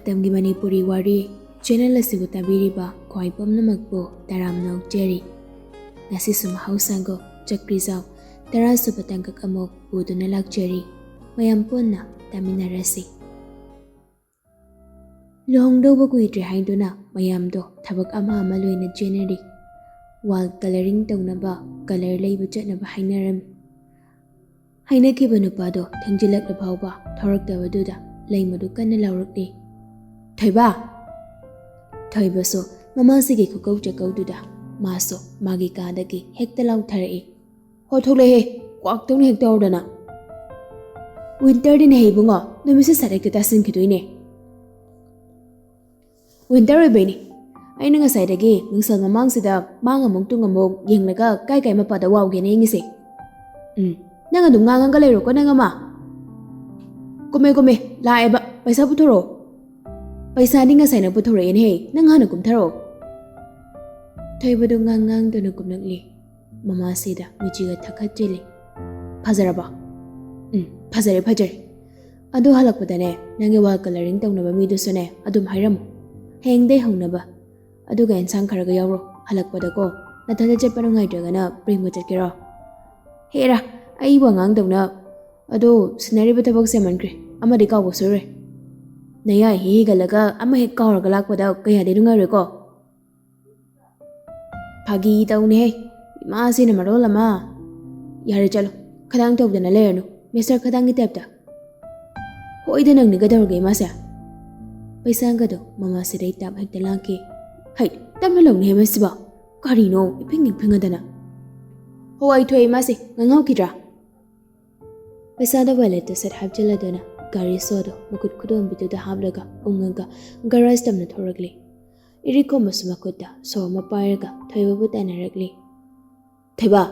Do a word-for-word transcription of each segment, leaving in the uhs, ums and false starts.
ꯃꯇꯝꯒꯤ ꯃꯅꯤꯄꯨꯔꯤ ꯋꯥꯔꯤ ꯆꯦꯅꯦꯜ ꯑꯁꯤꯕꯨ ꯇꯥꯕꯤꯔꯤꯕ ꯈ꯭ꯋꯥꯏ ꯄꯨꯝꯅꯃꯛꯄꯨ ꯇꯔꯥꯝꯅ ꯑꯣꯛꯆꯔꯤ꯫ ꯉꯁꯤꯁꯨ ꯃꯍꯧꯁꯥꯒꯨꯝ ꯆꯀ꯭ꯔꯤꯖꯥꯎ ꯇꯔꯥꯁꯨꯕ ꯇꯥꯡꯀꯛ ꯑꯃꯨꯛ ꯄꯨꯗꯨꯅ ꯂꯥꯛꯆꯔꯤ꯫ ꯃꯌꯥꯝ ꯄꯨꯟꯅ ꯇꯥꯃꯤꯟꯅꯔꯁꯤ꯫ ꯂꯨꯍꯣꯡꯗꯧꯕ ꯀꯨꯏꯗ꯭ꯔꯦ ꯍꯥꯏꯗꯨꯅ ꯃꯌꯥꯝꯗꯣ ꯊꯕꯛ ꯑꯃ ꯑꯃ ꯂꯣꯏꯅ ꯆꯦꯟꯅꯔꯤ꯫ ꯋꯥꯜ ꯀꯂꯔꯤꯡ ꯇꯧꯅꯕ ꯀꯂꯔ ꯂꯩꯕ ꯆꯠꯅꯕ ꯍꯥꯏꯅꯔꯝꯃꯤ꯫ ꯍꯥꯏꯅꯈꯤꯕ ꯅꯨꯄꯥꯗꯣ ꯊꯦꯡꯖꯤꯜꯂꯛꯂ ꯐꯥꯎꯕ ꯊꯣꯔꯛꯇꯕꯗꯨꯗ ꯂꯩꯃꯗꯨ ꯀꯟꯅ ꯂꯥꯎꯔꯛꯂꯤ꯫ "ꯊꯣꯏꯕ!" ꯊꯣꯏꯕꯁꯨ ꯃꯃꯥꯁꯤꯒꯤ ꯈꯨꯀꯧ ꯆꯀꯧꯗꯨꯗ ꯃꯥꯁꯨ ꯃꯥꯒꯤ ꯀꯥꯗꯒꯤ ꯍꯦꯛꯇ ꯂꯥꯎꯊꯔꯛꯏ꯫ "ꯍꯣ, ꯊꯣꯛꯂꯛꯑꯦꯍꯦ, ꯀ꯭ꯋꯥꯛꯇꯧꯅ ꯍꯦꯛ ꯇꯧꯔꯗꯅ꯫ ꯋꯤꯟꯇꯔꯗꯤꯅꯦꯍꯦ ꯏꯕꯨꯡꯉꯣ, ꯅꯨꯃꯤꯠꯁꯦ ꯁꯠ ꯍꯦꯛꯇ ꯇꯥꯁꯤꯟꯈꯤꯗꯣꯏꯅꯦ꯫" "ꯋꯤꯟꯇꯔ ꯑꯣꯏꯕꯩꯅꯤ꯫ ꯑꯩꯅ ꯉꯁꯥꯏꯗꯒꯤ ꯃꯤꯡꯁꯦꯜ ꯃꯃꯥꯡꯁꯤꯗ ꯃꯥꯡ ꯑꯃꯨꯛ ꯇꯨꯡ ꯑꯃꯨꯛ ꯌꯦꯡꯂꯒ ꯀꯥꯏ ꯀꯥꯏ ꯃꯄꯥꯗ ꯋꯥꯎꯒꯦꯅ ꯌꯦꯡꯉꯤꯁꯦ꯫ ꯎꯝ, ꯅꯪ ꯑꯗꯨꯝ ꯉꯥꯡꯉꯒ ꯂꯩꯔꯣꯀꯣ ꯅꯪ ꯑꯃ꯫ ꯀꯨꯝꯃꯦ, ꯀꯨꯝꯃꯦ, ꯂꯥꯛꯑꯦꯕ, ꯄꯩꯁꯥ ꯄꯨꯊꯣꯔꯛꯑꯣ꯫ ꯄꯩꯁꯥꯗꯤ ꯉꯁꯥꯏꯅ ꯄꯨꯊꯣꯔꯛꯑꯦꯅꯦꯍꯦ, ꯅꯪ ꯍꯥꯟꯅ ꯀꯨꯝꯊꯔꯛꯑꯣ꯫" ꯊꯣꯏꯕꯗꯨ ꯉꯥꯡ ꯉꯥꯡꯗꯨꯅ ꯀꯨꯝꯂꯛꯂꯤ꯫ ꯃꯃꯥꯁꯤꯗ ꯃꯤꯆꯤꯒ ꯊꯛꯈꯠꯆꯤꯜꯂꯤ꯫ "ꯐꯖꯔꯕꯣ?" "ꯎꯝ, ꯐꯖꯔꯦ, ꯐꯖꯔꯦ꯫ ꯑꯗꯣ ꯍꯜꯂꯛꯄꯗꯅꯦ, ꯅꯪꯒꯤ ꯋꯥꯜ ꯀꯂꯔꯤꯡ ꯇꯧꯅꯕ ꯃꯤꯗꯨꯁꯨꯅꯦ ꯑꯗꯨꯝ ꯍꯥꯏꯔꯝꯃꯨ꯫ ꯍꯌꯦꯡꯗꯩ ꯍꯧꯅꯕ꯫ ꯑꯗꯨꯒ ꯑꯦꯟꯁꯥꯡ ꯈꯔꯒ ꯌꯥꯎꯔꯣ꯫ ꯍꯜꯂꯛꯄꯗꯀꯣ, ꯅꯊꯟꯗ ꯆꯠꯄ ꯅꯨꯡꯉꯥꯏꯇ꯭ꯔꯒꯅ ꯄ꯭ꯔꯦꯝꯒ ꯆꯠꯀꯦꯔꯣ?" "ꯍꯦꯔꯥ, ꯑꯩꯕꯨ ꯑꯉꯥꯡꯗꯧꯅ꯫ ꯑꯗꯣ ꯁꯤꯟꯅꯔꯤꯕ ꯊꯕꯛꯁꯦ ꯌꯥꯝꯃꯟꯈ꯭ꯔꯦ꯫ ꯑꯃꯗꯤ ꯀꯥꯎꯕ ꯁꯣꯏꯔꯣꯏ꯫ ꯅꯌꯥ ꯍꯦꯛ ꯍꯤꯒꯠꯂꯒ ꯑꯃ ꯍꯦꯛ ꯀꯥꯎꯔꯒ ꯂꯥꯛꯄꯗ ꯀꯌꯥꯗꯤ ꯅꯨꯡꯉꯥꯏꯔꯣꯏꯀꯣ?" "ꯐꯥꯒꯤ ꯇꯧꯅꯦꯍꯦ, ꯏꯃꯥꯁꯤꯅ ꯃꯔꯣꯜ ꯑꯃ꯫" "ꯌꯥꯔꯦ, ꯆꯠꯂꯣ, ꯈꯗꯥꯡ ꯇꯧꯗꯅ ꯂꯩꯔꯅꯨ, ꯃꯤꯁꯇꯔ ꯈꯗꯥꯡꯒꯤ ꯇꯥꯏꯞꯇ꯫" "ꯍꯣꯏꯗ, ꯅꯪꯅꯤ ꯀꯩꯗꯧꯔꯒꯦ ꯏꯃꯥꯁꯦ?" ꯄꯩꯁꯥꯒꯗꯣ ꯃꯃꯥꯁꯤꯗꯩ ꯇꯥꯞ ꯍꯦꯛꯇ ꯂꯥꯡꯈꯤ꯫ "ꯍꯩ, ꯇꯞꯅ ꯂꯧꯅꯦꯍꯦ ꯃꯁꯤꯕꯣ꯫ ꯀꯔꯤꯅꯣ, ꯏꯐꯤꯡ ꯏꯐꯤꯡꯉꯗꯅ꯫" "ꯍꯣ, ꯑꯩ ꯊꯣꯛꯑꯦ ꯏꯃꯥꯁꯦ, ꯉꯥꯡꯍꯧꯈꯤꯗ꯭ꯔꯥ?" ꯄꯩꯁꯥꯗꯣ ꯋꯥꯂꯦꯠꯇ ꯁꯠ ꯍꯥꯞꯆꯤꯜꯂꯗꯨꯅ ꯒꯥꯔꯤ ꯁꯣꯗꯣ ꯃꯈꯨꯠ ꯈꯨꯗꯣꯝꯕꯤꯗꯨꯗ ꯍꯥꯞꯂꯒ ꯎꯪꯉꯒ ꯒꯔꯥꯖ ꯇꯝꯅ ꯊꯣꯔꯛꯂꯤ꯫ ꯏꯔꯤꯛ ꯈꯣꯝꯕꯁꯨ ꯃꯈꯨꯠꯇ ꯁꯣ ꯑꯃ ꯄꯥꯏꯔꯒ ꯊꯣꯏꯕꯕꯨ ꯇꯥꯟꯅꯔꯛꯂꯤ꯫ "ꯊꯣꯏꯕ!"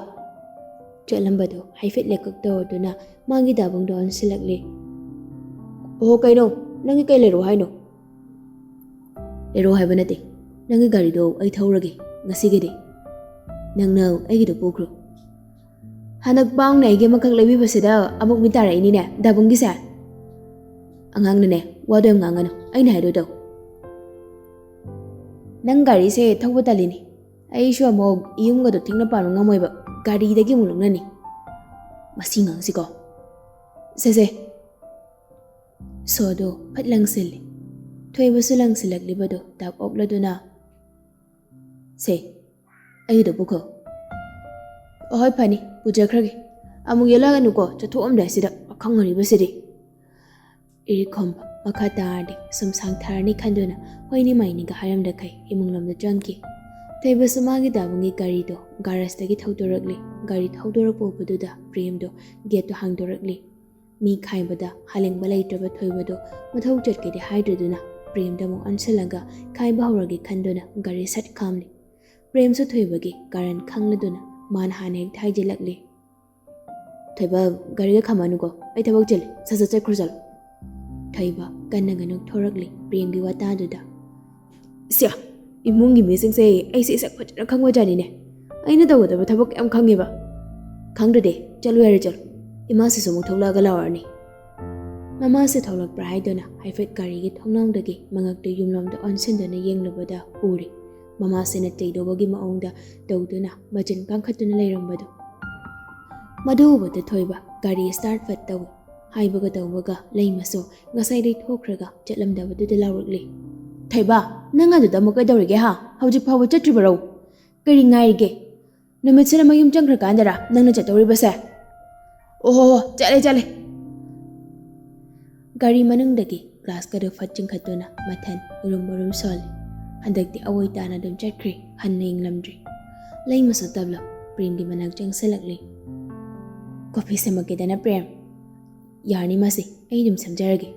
ꯆꯠꯂꯝꯕꯗꯨ ꯍꯥꯏꯐꯦꯠ ꯂꯦꯛꯀꯛ ꯇꯧꯔꯗꯨꯅ ꯃꯥꯒꯤ ꯗꯥꯕꯨꯡꯗꯣ ꯑꯣꯟꯁꯤꯜꯂꯛꯂꯤ꯫ "ꯑꯣꯍꯣ, ꯀꯩꯅꯣ? ꯅꯪꯒꯤ ꯀꯩ ꯂꯩꯔꯛꯑꯣ ꯍꯥꯏꯅꯣ?" "ꯂꯩꯔꯛꯑꯣ ꯍꯥꯏꯕ ꯅꯠꯇꯦ, ꯅꯪꯒꯤ ꯒꯥꯔꯤꯗꯣ ꯑꯩ ꯊꯧꯔꯒꯦ ꯉꯁꯤꯒꯤꯗꯤ꯫ ꯅꯪꯅ ꯑꯩꯒꯤꯗꯣ ꯄꯨꯈ꯭ꯔꯣ꯫" "ꯍꯟꯗꯛ ꯄꯥꯎꯅ ꯑꯩꯒꯤ ꯑꯃꯈꯛ ꯂꯩꯕꯤꯕꯁꯤꯗ ꯑꯃꯨꯛ ꯃꯤ ꯇꯥꯔꯛꯏꯅꯤꯅꯦ ꯗꯥꯕꯨꯡꯒꯤꯁꯦ꯫" ꯑꯉꯥꯡꯅꯅꯦ, ꯋꯥꯗꯣ ꯌꯥꯝ ꯉꯥꯡꯒꯅꯨ, ꯑꯩꯅ ꯍꯥꯏꯗꯣ ꯇꯧ꯫ ꯅꯪ ꯒꯥꯔꯤꯁꯦ ꯊꯧꯕ ꯇꯜꯂꯤꯅꯦ꯫ ꯑꯩꯁꯨ ꯑꯃꯨꯛ ꯌꯨꯝꯒꯗꯣ ꯊꯦꯡꯅ ꯄꯥꯟꯕ ꯉꯝꯃꯣꯏꯕ, ꯒꯥꯔꯤꯗꯒꯤ ꯑꯃꯨꯛ ꯂꯨꯞꯅꯅꯤ꯫ ꯃꯁꯤ ꯉꯥꯡꯁꯤꯀꯣ꯫ ꯁꯦ ꯁꯦ꯫ ꯁꯣꯗꯣ ꯐꯠ ꯂꯪꯁꯤꯜꯂꯤ꯫ ꯊꯣꯏꯕꯁꯨ ꯂꯪꯁꯤꯜꯂꯛꯂꯤꯕꯗꯣ ꯇꯥꯞ ꯑꯣꯛꯂꯗꯨꯅ, "ꯁꯦ, ꯑꯩꯒꯤꯗꯣ ꯄꯨꯈꯣ꯫" "ꯑꯍꯣꯏ, ꯐꯅꯤ, ꯄꯨꯖꯈ꯭ꯔꯒꯦ꯫ ꯑꯃꯨꯛ ꯌꯦꯠꯂꯛꯑꯅꯨꯀꯣ, ꯆꯠꯊꯣꯛꯑꯝꯗꯥꯏꯁꯤꯗ ꯑꯈꯪ ꯑꯔꯤꯕꯁꯤꯗꯤ꯫" ꯏꯔꯤꯛ ꯈꯣꯝꯕ ꯃꯈꯥ ꯇꯥꯔꯗꯤ ꯁꯨꯝ ꯁꯥꯡꯊꯔꯅꯤ ꯈꯟꯗꯨꯅ ꯍꯣꯏꯅꯤ ꯃꯥꯏꯅꯤꯒ ꯍꯥꯏꯔꯝꯗꯈꯩ ꯏꯃꯨꯡ ꯂꯣꯝꯗ ꯆꯪꯈꯤ꯫ ꯊꯣꯏꯕꯁꯨ ꯃꯥꯒꯤ ꯗꯥꯕꯨꯡꯒꯤ ꯒꯥꯔꯤꯗꯣ ꯒꯥꯔꯦꯖꯇꯒꯤ ꯊꯧꯗꯣꯔꯛꯂꯤ꯫ ꯒꯥꯔꯤ ꯊꯧꯗꯣꯔꯛꯄ ꯎꯕꯗꯨꯗ ꯄ꯭ꯔꯦꯝꯗꯣ ꯒꯦꯠꯇꯣ ꯍꯥꯡꯗꯣꯔꯛꯂꯤ꯫ ꯃꯤ ꯈꯥꯏꯕꯗ ꯍꯥꯂꯦꯡꯕ ꯂꯩꯇ꯭ꯔꯕ ꯊꯣꯏꯕꯗꯣ ꯃꯊꯧ ꯆꯠꯀꯦꯗꯤ ꯍꯥꯏꯗ꯭ꯔꯗꯨꯅ ꯄ꯭ꯔꯦꯝꯗ ꯑꯃꯨꯛ ꯑꯣꯟꯁꯤꯜꯂꯒ ꯈꯥꯏꯕ ꯍꯧꯔꯒꯦ ꯈꯟꯗꯨꯅ ꯒꯥꯔꯤ ꯁꯠ ꯈꯥꯝꯂꯤ꯫ ꯄ꯭ꯔꯦꯝꯁꯨ ꯊꯣꯏꯕꯒꯤ ꯀꯥꯔꯟ ꯈꯪꯂꯗꯨꯅ ꯃꯥꯅ ꯍꯥꯟꯅ ꯍꯦꯛꯇ ꯍꯥꯏꯖꯤꯜꯂꯛꯂꯤ꯫ "ꯊꯣꯏꯕ, ꯒꯥꯔꯤꯒ ꯈꯥꯝꯃꯛꯑꯅꯨꯀꯣ, ꯑꯩ ꯊꯕꯛ ꯆꯤꯜꯂꯤ, ꯁꯠ ꯁꯠ ꯆꯠꯈ꯭ꯔꯣ ꯆꯠꯂꯣ꯫" ꯊꯣꯏꯕ ꯀꯟꯅꯒ ꯅꯣꯛꯊꯣꯔꯛꯂꯤ ꯄ꯭ꯔꯦꯝꯒꯤ ꯋꯥꯇꯥꯗꯨꯗ꯫ "ꯁ꯭ꯌꯥ, ꯏꯃꯨꯡꯒꯤ ꯃꯤꯁꯤꯡꯁꯦ ꯑꯩꯁꯦ ꯏꯁꯛ ꯐꯖꯅ ꯈꯪꯕꯖꯥꯠꯅꯤꯅꯦ꯫ ꯑꯩꯅ ꯇꯧꯒꯗꯕ ꯊꯕꯛ ꯌꯥꯝ ꯈꯪꯉꯦꯕ꯫ ꯈꯪꯗ꯭ꯔꯗꯤ ꯆꯠꯂꯨ ꯌꯥꯔꯦ, ꯆꯠꯂꯨ꯫ ꯏꯃꯥꯁꯤꯁꯨ ꯑꯃꯨꯛ ꯊꯣꯛꯂꯛꯑꯒ ꯂꯥꯎꯔꯅꯤ꯫" ꯃꯃꯥꯁꯦ ꯊꯣꯛꯂꯛꯄ꯭ꯔꯥ ꯍꯥꯏꯗꯨꯅ ꯍꯥꯏꯐꯦꯠ ꯒꯥꯔꯤꯒꯤ ꯊꯣꯡꯅꯥꯎꯗꯒꯤ ꯃꯉꯛꯇ ꯌꯨꯝꯂꯣꯝꯗ ꯑꯣꯟꯁꯤꯟꯗꯨꯅ ꯌꯦꯡꯂꯨꯕꯗ ꯎꯔꯦ꯫ ꯃꯃꯥꯁꯤꯅ ꯆꯩꯗꯧꯕꯒꯤ ꯃꯑꯣꯡꯗ ꯇꯧꯗꯨꯅ ꯃꯆꯤꯟ ꯀꯥꯡꯈꯠꯇꯨꯅ ꯂꯩꯔꯝꯕꯗꯣ꯫ ꯃꯗꯨ ꯎꯕꯗ ꯊꯣꯏꯕ ꯒꯥꯔꯤ ꯁ꯭ꯇꯥꯔꯠ ꯐꯠ ꯇꯧꯏ꯫ ꯍꯥꯏꯕꯒ ꯇꯧꯕꯒ ꯂꯩꯃꯁꯨ ꯉꯁꯥꯏꯗꯩ ꯊꯣꯛꯈ꯭ꯔꯒ ꯆꯠꯂꯝꯗꯕꯗꯨꯗ ꯂꯥꯎꯔꯛꯂꯤ꯫ "ꯊꯣꯏꯕ, ꯅꯪ ꯑꯗꯨꯗ ꯑꯃꯨꯛ ꯀꯩꯗꯧꯔꯤꯒꯦ ꯍꯥ? ꯍꯧꯖꯤꯛ ꯐꯥꯎꯕ ꯆꯠꯇ꯭ꯔꯤꯕꯔꯣ? ꯀꯔꯤ ꯉꯥꯏꯔꯤꯒꯦ? ꯅꯨꯃꯤꯠꯁꯤꯅ ꯃꯌꯨꯝ ꯆꯪꯈ꯭ꯔꯀꯥꯟꯗꯔ ꯅꯪꯅ ꯆꯠꯇꯧꯔꯤꯕꯁꯦ? ꯑꯣꯍꯣ, ꯆꯠꯂꯦ, ꯆꯠꯂꯦ꯫" ꯒꯥꯔꯤ ꯃꯅꯨꯡꯗꯒꯤ ꯒ꯭ꯂꯥꯁꯀꯗꯨ ꯐꯠ ꯆꯤꯡꯈꯠꯇꯨꯅ ꯃꯊꯟ ꯎꯔꯨꯝ ꯎꯔꯨꯝ ꯁꯣꯜꯂꯤ꯫ ꯍꯟꯗꯛꯇꯤ ꯑꯋꯣꯏ ꯇꯥꯅ ꯑꯗꯨꯝ ꯆꯠꯈ꯭ꯔꯦ, ꯍꯟꯅ ꯌꯦꯡꯂꯝꯗ꯭ꯔꯦ꯫ ꯂꯩꯃꯁꯨ ꯇꯞꯂꯞ ꯄ꯭ꯔꯦꯝꯒꯤ ꯃꯅꯥꯛ ꯆꯪꯁꯤꯜꯂꯛꯂꯤ꯫ "ꯀꯣꯐꯤ ꯁꯦꯝꯃꯛꯀꯦꯗꯅ ꯄ꯭ꯔꯦꯝ?" "ꯌꯥꯔꯅꯤ ꯃꯥꯁꯤ, ꯑꯩ ꯑꯗꯨꯝ ꯁꯦꯝꯖꯔꯒꯦ꯫"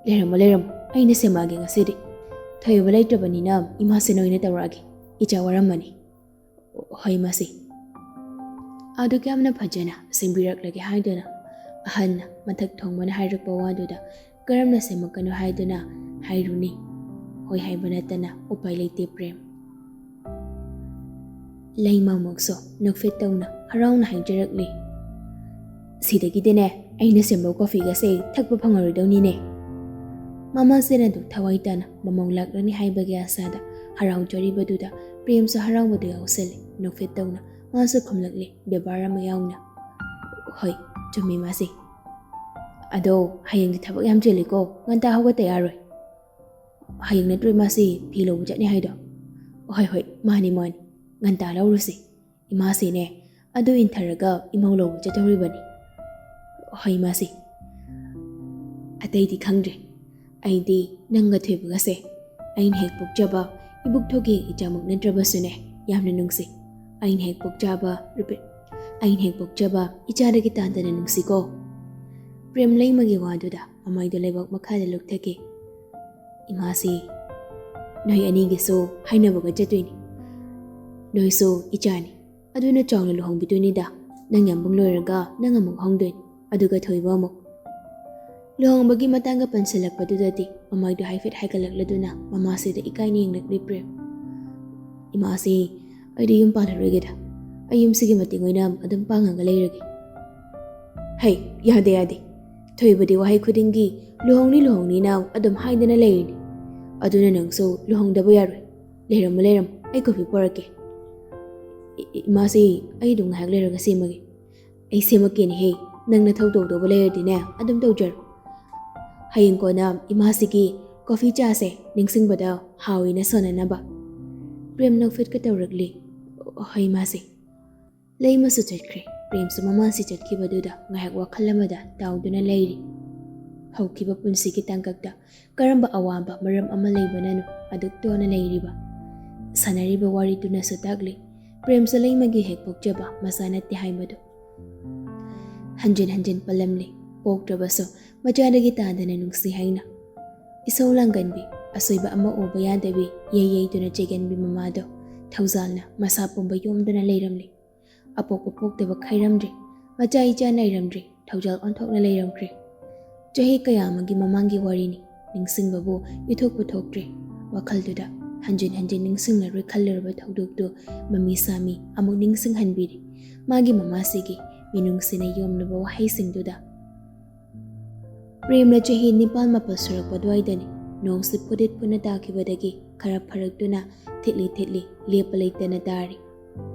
"ꯂꯩꯔꯝꯃꯣ, ꯂꯩꯔꯝꯃꯣ, ꯑꯩꯅ ꯁꯦꯝꯃꯛꯑꯒꯦ ꯉꯁꯤꯗꯤ꯫ ꯊꯣꯏꯕ ꯂꯩꯇ꯭ꯔꯕꯅꯤꯅ ꯏꯃꯥꯁꯤꯅ ꯑꯣꯏꯅ ꯇꯧꯔꯛꯑꯒꯦ꯫ ꯏꯆꯥ ꯋꯥꯔꯝꯃꯅꯤ꯫" "ꯍꯣꯏ ꯃꯥꯁꯤ꯫" ꯑꯗꯨꯛ ꯌꯥꯝꯅ ꯐꯖꯅ ꯁꯦꯝꯕꯤꯔꯛꯂꯒꯦ ꯍꯥꯏꯗꯨꯅ ꯑꯍꯟꯅ ꯃꯊꯛ ꯊꯣꯡꯕꯅ ꯍꯥꯏꯔꯛꯄ ꯋꯥꯗꯨꯗ ꯀꯔꯝꯅ ꯁꯦꯝꯃꯛꯀꯅꯣ ꯍꯥꯏꯗꯨꯅ ꯍꯥꯏꯔꯨꯅꯤ? ꯍꯣꯏ ꯍꯥꯏꯕ ꯅꯠꯇꯅ ꯎꯄꯥꯏ ꯂꯩꯇꯦ ꯄ꯭ꯔꯦꯝ꯫ ꯂꯩꯃꯃꯛꯁꯨ ꯅꯣꯛꯐꯦꯠ ꯇꯧꯅ ꯍꯔꯥꯎꯅ ꯍꯥꯏꯖꯔꯛꯂꯤ꯫ "ꯁꯤꯗꯒꯤꯗꯤꯅꯦ ꯑꯩꯅ ꯁꯦꯝꯕ ꯀꯣꯐꯤꯒꯁꯦ ꯊꯛꯄ ꯐꯪꯉꯔꯣꯏꯗꯧꯅꯤꯅꯦ꯫ ꯃꯃꯥꯁꯤꯅ ꯑꯗꯨꯝ ꯊꯋꯥꯏ ꯇꯥꯅ ꯃꯃꯧ ꯂꯥꯛꯂꯅꯤ ꯍꯥꯏꯕꯒꯤ ꯑꯁꯥꯗ ꯍꯔꯥꯎꯖꯔꯤꯕꯗꯨꯗ ꯄ꯭ꯔꯦꯝꯁꯨ ꯍꯔꯥꯎꯕꯗꯨ ꯌꯥꯎꯁꯜꯂꯦ꯫ ꯅꯣꯛꯐꯦꯠ ꯇꯧꯅ ꯃꯥꯁꯨ ꯈꯨꯝꯂꯛꯂꯦ, ꯕꯦꯕꯥꯔ ꯑꯃ ꯌꯥꯎꯅ꯫ "ꯍꯣꯏ, ꯆꯨꯝꯃꯤ ꯃꯥꯁꯤ꯫ ꯑꯗꯣ ꯍꯌꯦꯡꯗꯤ ꯊꯕꯛ ꯌꯥꯝ ꯆꯤꯜꯂꯤꯀꯣ, ꯉꯟꯇꯥ ꯍꯧꯒꯠꯇ ꯌꯥꯔꯣꯏ꯫ ꯍꯌꯦꯡ ꯅꯠꯇ꯭ꯔꯣ ꯏꯃꯥꯁꯤ ꯐꯤ ꯂꯧꯕ ꯆꯠꯅꯤ ꯍꯥꯏꯗꯣ?" "ꯍꯣꯏ, ꯍꯣꯏ, ꯃꯥꯅꯤ, ꯃꯥꯅꯤ꯫ ꯉꯟꯇꯥ ꯂꯧꯔꯨꯁꯤ꯫ ꯏꯃꯥꯁꯤꯅꯦ ꯑꯗꯨ ꯏꯟꯊꯔꯒ ꯏꯃꯧ ꯂꯧꯕ ꯆꯠꯇꯧꯔꯤꯕꯅꯤ꯫" "ꯍꯣꯏ, ꯏꯃꯥꯁꯤ꯫ ꯑꯇꯩꯗꯤ ꯈꯪꯗ꯭ꯔꯦ꯫ ꯑꯩꯗꯤ ꯅꯪꯒ ꯊꯣꯏꯕꯒꯁꯦ ꯑꯩꯅ ꯍꯦꯛ ꯄꯣꯛꯆꯕ ꯏꯕꯨꯛꯊꯣꯛꯀꯤ ꯏꯆꯥꯃꯛ ꯅꯠꯇ꯭ꯔꯕꯁꯨꯅꯦ ꯌꯥꯝꯅ ꯅꯨꯡꯁꯤ꯫ ꯑꯩꯅ ꯍꯦꯛ ꯄꯣꯛꯆꯕ, repeat, ꯑꯩꯅ ꯍꯦꯛ ꯄꯣꯛꯆꯕ ꯏꯆꯥꯗꯒꯤ ꯇꯥꯗꯅ ꯅꯨꯡꯁꯤꯀꯣ꯫" ꯄ꯭ꯔꯦꯝ ꯂꯩꯃꯒꯤ ꯋꯥꯗꯨꯗ ꯃꯃꯥꯏꯗꯨ ꯂꯩꯕꯥꯛ ꯃꯈꯥꯗ ꯂꯨꯞꯊꯈꯤ꯫ "ꯏꯃꯥꯁꯤ, ꯅꯣꯏ ꯑꯅꯤꯒꯤꯁꯨ ꯍꯥꯏꯅꯕꯒ ꯆꯠꯇꯣꯏꯅꯤ꯫ ꯅꯣꯏꯁꯨ ꯏꯆꯥꯅꯤ꯫ ꯑꯗꯨꯅ ꯆꯥꯎꯅ ꯂꯨꯍꯣꯡꯕꯤꯗꯣꯏꯅꯤꯗ꯫ ꯅꯪ ꯌꯥꯝꯕꯨꯡ ꯂꯣꯏꯔꯒ ꯅꯪ ꯑꯃꯨꯛ ꯍꯣꯡꯗꯣꯏꯅꯤ꯫ ꯑꯗꯨꯒ ꯊꯣꯏꯕ ꯑꯃꯨꯛ꯫" ꯂꯨꯍꯣꯡꯕꯒꯤ ꯃꯇꯥꯡꯒ ꯄꯟꯁꯤꯜꯂꯛꯄꯗꯨꯗꯗꯤ ꯃꯃꯥꯏꯗꯨ ꯍꯥꯏꯐꯦꯠ ꯍꯥꯏꯒꯠꯂꯛꯂꯗꯨꯅ ꯃꯃꯥꯁꯤꯗ ꯏꯀꯥꯏꯅ ꯌꯦꯡꯂꯛꯂꯤ ꯄ꯭ꯔꯦꯝ꯫ "ꯏꯃꯥꯁꯤ, ꯑꯩꯗꯤ ꯌꯨꯝ ꯄꯥꯜꯂꯔꯣꯏꯒꯦꯗ꯫ ꯑꯩ ꯌꯨꯝꯁꯤꯒꯤ ꯃꯇꯦꯡ ꯑꯣꯏꯅ ꯑꯗꯨꯝ ꯄꯥꯡꯉꯒ ꯂꯩꯔꯒꯦ꯫" "ꯍꯩ, ꯌꯥꯗꯦ, ꯌꯥꯗꯦ꯫ ꯊꯣꯏꯕꯗꯤ ꯋꯥꯍꯩ ꯈꯨꯗꯤꯡꯒꯤ 'ꯂꯨꯍꯣꯡꯅꯤ, ꯂꯨꯍꯣꯡꯅꯤ'ꯅ ꯑꯗꯨꯝ ꯍꯥꯏꯗꯅ ꯂꯩꯔꯤꯅꯤ꯫ ꯑꯗꯨꯅ ꯅꯪꯁꯨ ꯂꯨꯍꯣꯡꯗꯕ ꯌꯥꯔꯣꯏ꯫ ꯂꯩꯔꯝꯃꯨ, ꯂꯩꯔꯝꯃꯨ, ꯑꯩ ꯀꯣꯐꯤ ꯄꯨꯔꯛꯀꯦ꯫" "ꯏ-, ꯏ-, ꯏꯃꯥꯁꯤ, ꯑꯩ ꯑꯗꯨꯝ ꯉꯥꯏꯍꯥꯛ ꯂꯩꯔꯒ ꯁꯦꯝꯃꯒꯦ꯫" "ꯑꯩ ꯁꯦꯝꯃꯛꯀꯦꯅꯦꯍꯦ, ꯅꯪ ꯅꯊꯧ ꯇꯧꯗꯧꯕ ꯂꯩꯔꯗꯤꯅꯦ, ꯑꯗꯨꯝ ꯇꯧꯖꯔꯣ꯫ ꯍꯌꯦꯡ ꯀꯣꯟꯅ ꯏꯃꯥꯁꯤꯒꯤ ꯀꯣꯐꯤ ꯆꯥꯁꯦ ꯅꯤꯡꯁꯤꯡꯕꯗ ꯍꯥꯎꯏꯅ ꯁꯣꯟꯅꯅꯕ꯫" ꯄ꯭ꯔꯦꯝ ꯅꯣꯛꯐꯦꯠꯀ ꯇꯧꯔꯛꯂꯤ꯫ "ꯍꯣꯏ, ꯏꯃꯥꯁꯤ꯫" ꯂꯩꯃꯁꯨ ꯆꯠꯈ꯭ꯔꯦ꯫ ꯄ꯭ꯔꯦꯝꯁꯨ ꯃꯃꯥꯁꯤ ꯆꯠꯈꯤꯕꯗꯨꯗ ꯉꯥꯏꯍꯥꯛ ꯋꯥꯈꯜ ꯑꯃꯗ ꯇꯥꯎꯗꯨꯅ ꯂꯩꯔꯤ꯫ ꯍꯧꯈꯤꯕ ꯄꯨꯟꯁꯤꯒꯤ ꯇꯥꯡꯀꯛꯇ ꯀꯔꯝꯕ ꯑꯋꯥꯕ ꯃꯔꯝ ꯑꯃ ꯂꯩꯕꯅꯅꯣ ꯑꯗꯨꯛ ꯇꯣꯟꯅ ꯂꯩꯔꯤꯕ? ꯁꯥꯟꯅꯔꯤꯕ ꯋꯥꯔꯤꯗꯨꯅꯁꯨ ꯇꯥꯛꯂꯤ, ꯄ꯭ꯔꯦꯝꯁꯨ ꯂꯩꯃꯒꯤ ꯍꯦꯛ ꯄꯣꯛꯆꯕ ꯃꯆꯥ ꯅꯠꯇꯦ ꯍꯥꯏꯕꯗꯨ꯫ ꯍꯟꯖꯤꯟ ꯍꯟꯖꯤꯟ ꯄꯜꯂꯝꯂꯤ, ꯄꯣꯛꯇ꯭ꯔꯕꯁꯨ ꯃꯆꯥꯗꯒꯤ ꯇꯥꯗꯅ ꯅꯨꯡꯁꯤ ꯍꯥꯏꯅ꯫ ꯏꯁꯧ ꯂꯥꯡꯒꯟꯕꯤ, ꯑꯁꯣꯏꯕ ꯑꯃ ꯎꯕ ꯌꯥꯗꯕꯤ, ꯌꯩ ꯌꯩꯗꯨꯅ ꯆꯩꯒꯟꯕꯤ ꯃꯃꯥꯗꯣ ꯊꯧꯖꯥꯜꯅ ꯃꯁꯥ ꯄꯨꯝꯕ ꯌꯣꯝꯗꯨꯅ ꯂꯩꯔꯝꯂꯤ꯫ ꯑꯄꯣꯛꯄ ꯄꯣꯛꯇꯕ ꯈꯥꯏꯔꯝꯗ꯭ꯔꯤ, ꯃꯆꯥ ꯏꯆꯥ ꯅꯥꯏꯔꯝꯗ꯭ꯔꯤ, ꯊꯧꯖꯥꯜ ꯑꯣꯟꯊꯣꯛꯅ ꯂꯩꯔꯝꯈ꯭ꯔꯦ꯫ ꯆꯍꯤ ꯀꯌꯥ ꯑꯃꯒꯤ ꯃꯃꯥꯡꯒꯤ ꯋꯥꯔꯤꯅꯤ, ꯅꯤꯡꯁꯤꯡꯕꯕꯨ ꯏꯊꯣꯛꯄꯨ ꯊꯣꯛꯇ꯭ꯔꯦ꯫ ꯋꯥꯈꯜꯗꯨꯗ ꯍꯟꯖꯤꯟ ꯍꯟꯖꯤꯟ ꯅꯤꯡꯁꯤꯡꯂꯔꯣꯏ ꯈꯜꯂꯨꯔꯕ ꯊꯧꯗꯣꯛꯇꯨ ꯃꯃꯤ ꯁꯥꯃꯤ ꯑꯃꯨꯛ ꯅꯤꯡꯁꯤꯡꯍꯟꯕꯤꯔꯤ꯫ ꯃꯥꯒꯤ ꯃꯃꯥꯁꯤꯒꯤ ꯃꯤꯅꯨꯡꯁꯤꯅ ꯌꯣꯝꯂꯕ ꯋꯥꯍꯩꯁꯤꯡꯗꯨꯗ ꯄ꯭ꯔꯦꯝꯅ ꯆꯍꯤ ꯅꯤꯄꯥꯜ ꯃꯥꯄꯜ ꯁꯨꯔꯛꯄ ꯑꯗꯨꯋꯥꯏꯗꯅꯤ꯫ ꯅꯣꯡꯁꯤ ꯐꯨꯗꯤꯠ ꯐꯨꯅ ꯇꯥꯈꯤꯕꯗꯒꯤ ꯈꯔ ꯐꯔꯛꯇꯨꯅ ꯊꯤꯠꯂꯤ ꯊꯤꯠꯂꯤ ꯂꯦꯞꯄ ꯂꯩꯇꯅ ꯇꯥꯔꯤ꯫